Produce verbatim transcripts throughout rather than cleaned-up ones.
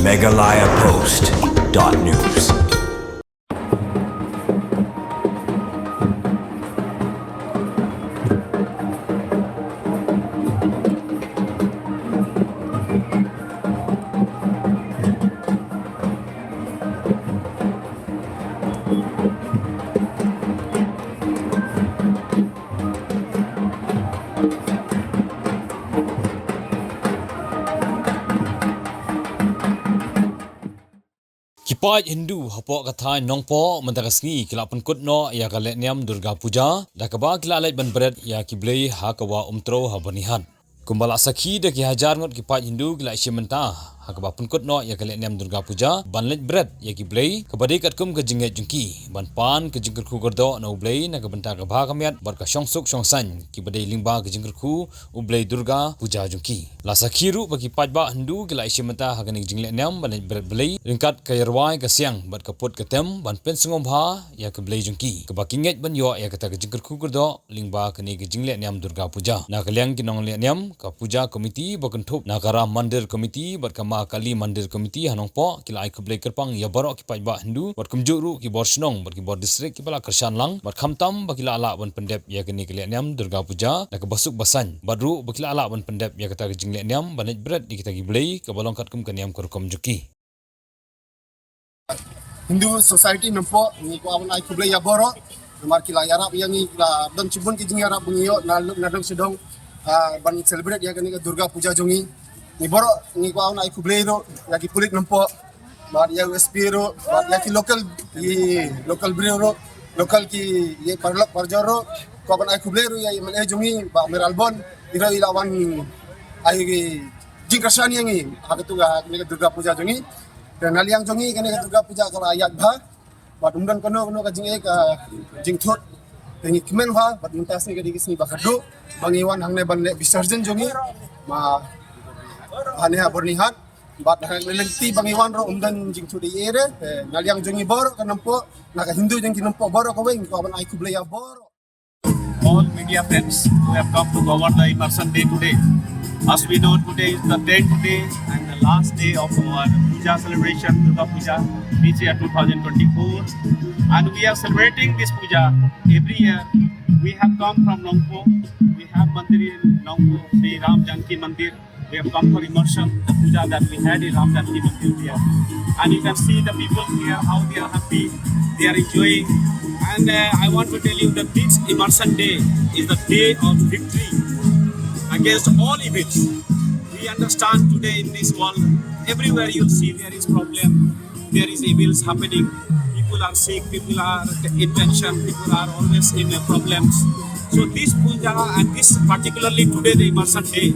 Meghalaya Post dot news. Ki paid Hindu hapoh ka thaiñ Nongpoh mynta ka sngi ki la pynkut noh ïa ka lehniam Durga Puja, da kaba ki la leit ban bret ïa ki blei ha ka Wah Umtrew ha Byrnihat. Kumba la sakhi da ki hajar ngut ki paid Hindu ki la ïashim bynta ha kaba pynkut noh ïa ka lehniam Durga Puja ban leit bret ïa ki blei, kaba dei katkum ka jingngeit jong ki ban pan ka jingkyrkhu kyrdoh na U Blei na ka bynta ka bha ka miat bad ka shongsuk shongsaiñ kiba dei lyngba ka jingkyrkhu U Blei Durga Puja jong ki. La sakhi ruh ba ki paidbah Hindu ki la ïashim bynta ha kane ka jinglehniam ban leit bret blei ryngkat ka ïarwai ka siang bad ka put ka tem ban pynsngewbha ïa ka blei jong ki, kaba ki ngeit ban ïoh ïa kata ka jingkyrkhu kyrdoh lyngba kane ka jinglehniam Durga Puja. Na ka liang ki nonglehniam, ka Puja Committee ba kynthup na ka Ram Mandir Committee bad ka Ma Kali Mandir Committee ha Nongpoh ki la ai khublei kyrpang ïa baroh ki paidbah Hindu bad kumjuh ruh ki bor shnong bad ki bor district kiba la kyrshan lang bad khamtam ba ki la lah ban pyndep ïa kane ka lehniam Durga Puja da kaba suk ba saiñ, bad ruh ba ki la lah ban pyndep ïa kata ka jinglehniam ban leit bret ïa kita ki blei kaba long katkum ka niam ka rukom jong ki. Hindu Society Nongpoh, ngi kwah ban ai khublei ïa baroh. Namar ki la ïarap ïa ngi, ki la don shibun ki jingïarap ba ngi ïoh na, na dong sha dong, ah, ban celebrate ïa kane ka Durga Puja jong ngi. Ngi baroh ngi kwah ban ai khublei ruh ïa ki pulit Nongpoh, bad ïa U S P ruh, bad ïa ki local, ki local briew ruh, local ki ïa paralok parajor ruh. Kwah ban ai khublei ruh ïa M L A jong ngi, Bah Mayralborn, i ruh i la wan ai jingkyrshan ïa ngi ha katu ka, kane ka Durga Puja jong ngi. Te na liang jong ngi kane ka Durga Puja ka la ïaid bha, bad ym don kano kano ka jingeh ka jingthut. Te ngi kmen bha bad mynta sngi ka dei ka sngi ba khatduh ba ngi wan hangne ban leh Visarjan jong ngi, ma hangne ha Byrnihat. Bad ha lynti ba ngi wan ruh ym don jingthut ei ei re. Te na liang jong ngi baroh ka Nongpoh, na ka Hindu jong ki Nongpoh baroh kawei, ngi kwah ban ai khublei ïa baroh. All media friends who have come to cover the immersion day today. As we know, today is the tenth day and the last day of our Puja celebration, Durga Puja, this year two thousand twenty-four. And we are celebrating this Puja every year. We have come from Nongpoh. We have Mandir in Nongpoh, Sri Ram Janki Mandir. We have come for immersion, the puja that we had in Ram Janki Mandir here. And you can see the people here, how they are happy, they are enjoying. And, uh, I want to tell you that this immersion day is the day of victory against all evils. We understand today in this world, everywhere you see there is problem, there is evils happening. People are sick, people are in tension, people are always in, uh, problems. So this puja and this particularly today, the immersion day,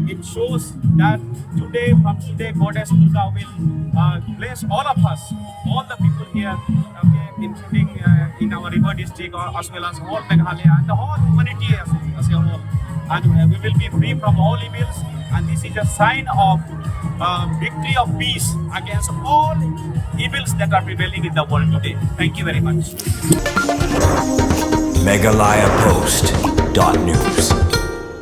it shows that today, from today, Goddess Durga will, uh, bless all of us, all the people here, okay, including, uh, in our river district, or as well as whole Meghalaya and the whole humanity as, as a whole. And, uh, we will be free from all evils. And this is a sign of, uh, victory of peace against all evils that are prevailing in the world today. Thank you very much. Meghalaya Post dot news.